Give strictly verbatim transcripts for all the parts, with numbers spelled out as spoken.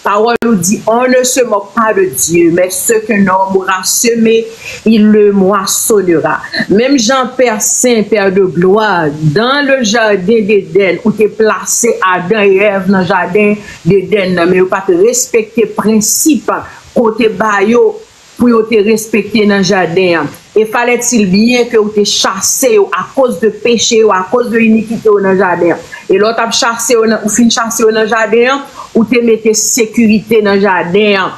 Pawòl ou di, on ne se moque pas de Dieu, mais ce qu'un homme aura semé, il le moissonnera. Menm jan Pè Sen, Pè de glwa, dan le jaden Edenn, ou te plase Adan e Èv nan jaden Edenn nan, men yo pa t respekte prensip ke w te ba yo pou yo te respekte nan jaden an. Et fallait-il bien ke ou te chase yo akoz de peche yo, akoz de inikite yo nan jaden an. E lè w t ap chase yo, nan, ou fin chase yo nan jaden an, ou te mete sekirite nan jaden an.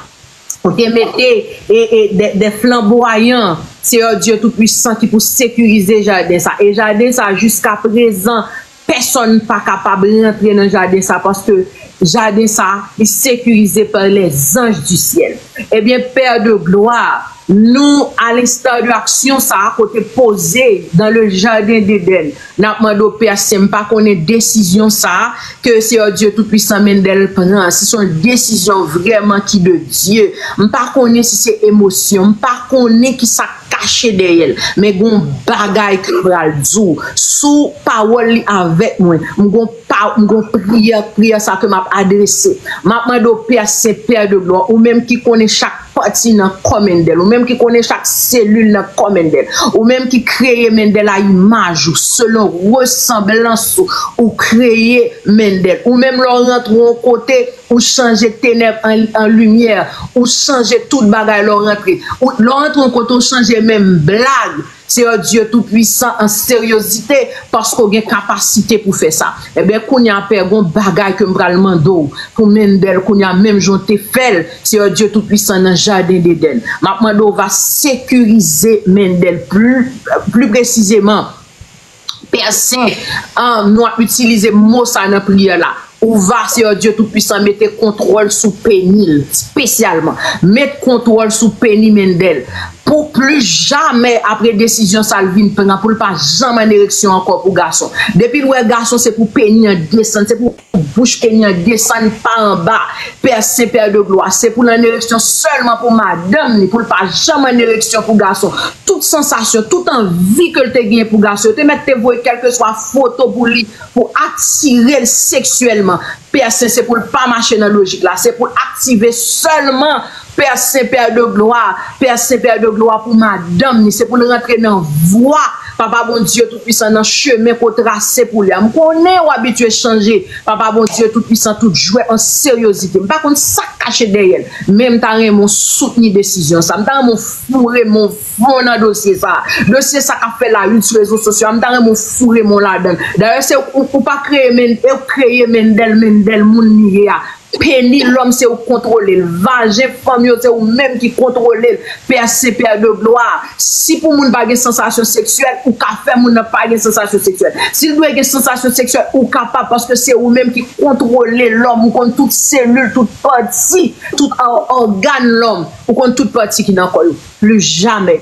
Ou te mete e, e, de, de flanbwayan, Seyè Dye Toupwisan, ki pou sekirize jaden sa. E jaden sa, jiska prezan, pèsonn pa kapab rantre nan jaden sa, paske jaden sa, li sekirize par les anges du ciel. Ebyen, Pè de glwa, nou, à l'instar de aksyon sa a, kote poze dans le jardin d'Éden, n ap mande w, Pè Sen, m pa konnen desizyon sa a ke Seyè Dye Toupwisan Mendel pran, si se yon desizyon vrèman ki de Dye. M pa konnen si se emosyon, m pa konnen ki sa k kache dèyè l. Men gon bagay ke m pral di w. Si w pawòl li avèk mwen, m gon pa, m gon priyè, priyè sa ke m ap adrese. M ap mande w, Pè Sen, Pè de glwa, ou menm ki konnen chak pati nan kò Mendel, ou menm ki konnen chak selil nan kò Mendel, ou menm ki kreye Mendel a imaj ou, selon resanblans ou, ou kreye Mendel. Ou menm lè w rantre yon kote, ou chanje tenèb an, an limyè, ou chanje tout bagay lè w rantre. Ou, lè w rantre yon kote, ou chanje menm blag. Seyè Dye Toupwisan, an seryozite, paske w gen kapasite pou fè sa. Ebyen, kounye a, Pè, gon bagay ke m pral mande w pou Mendel, kounye a, menm jan w te fè l, Seyè Dye Toupwisan, nan jaden Edenn. M ap mande w va sekirize Mendel pli, pli presizeman. Pè Sen, an, nou ap itilize mo sa nan priyè la. Ou va, Seyè Dye Toupwisan, mete kontwòl sou peni l, espesyalman. Met kontwòl sou peni Mendel. Pou pli jamè, apre desizyon sa l vin pran, pou l pa janm an ereksyon ankò pou gason. Depi l wè gason, se pou peni an desann, se pou bouch peni an desann pa anba. Pè Sen, Pè de glwa, se pou l an ereksyon sèlman pou madanm li, pou l pa janm an ereksyon pou gason. Tout sansasyon, tout anvi ke l te genyen pou gason, yo te mèt te voye kèlkeswa foto pou li, pou atire l seksyèlman. Pè Sen, se pou l pa mache nan lojik la, se pou l aktive sèlman Pè Sen, Pè de glwa, Pè Sen, Pè de glwa pou madanm ni, se pou l rantre nan vwa Papa Bondye Toupwisan, nan chemen ke w trase pou li a. M konnen w abitye chanje Papa Bondye Toupwisan tout jwèt an seryozite. M pa konn sa k kache dèyè l, men m ta renmen w soutni desizyon sa. M ta renmen w foure men w fon nan dosye sa. Dosye sa k ap fè la une sou rezo sosyo a, m ta renmen w foure men w ladan l. Dayè, se ou, ou pa kreye Men, ou kreye Mendel, Mendel moun li ye a. Peni lòm se ou k kontwole l. Vajen fanm yo se ou menm ki kontwole l. Pè Sen, Pè de glwa. Si pou moun pa gen sansasyon seksyèl, ou ka fè moun nan pa gen sansasyon seksyèl. Si l dwe gen sansasyon seksyèl, ou kapab, paske se ou menm ki kontwole lòm. Ou konn tout selil, tout pati, tout ògàn lòm. Ou konn tout pati ki nan kò yo. Pli jamè.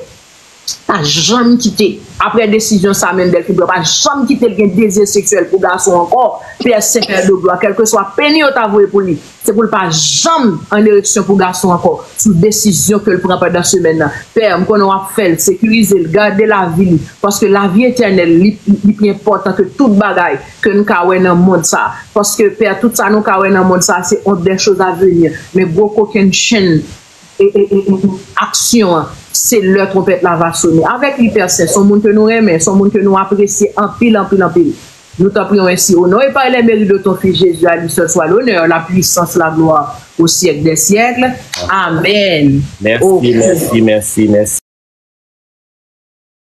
Pa janm kite, apre desizyon sa Mendel fin pran, pa janm kite l gen dezi seksyèl pou gason ankò. Pè Sen, Pè de glwa, kèlkeswa peni yo ta voye pou li, se pou l pa janm an ereksyon pou gason ankò sou desizyon ke l pran pandan semèn nan. Pè, m konnen w ap fè l, sekirize l, gade lavi li, paske lavi etènèl, li, li pi enpòtan ke tout bagay ke n ka wè nan mond sa. Paske, Pè, tout sa nou ka wè nan mond sa, se on des choses à venir. Men gwo kokennchenn e, e, e, e, e, aksyon an, se lè twonpèt la va sone. Avèk li, Pè Sen, se yon moun ke nou renmen, se yon moun ke nou apresye anpil, anpil, anpil. Nou t'en prions ainsi au nom et par les mérites de ton Fils Jésus, à lui seul soit l'honneur, la puissance, la gloire au siècle des siècles. Amen. Mèsi, mèsi, mèsi, mèsi.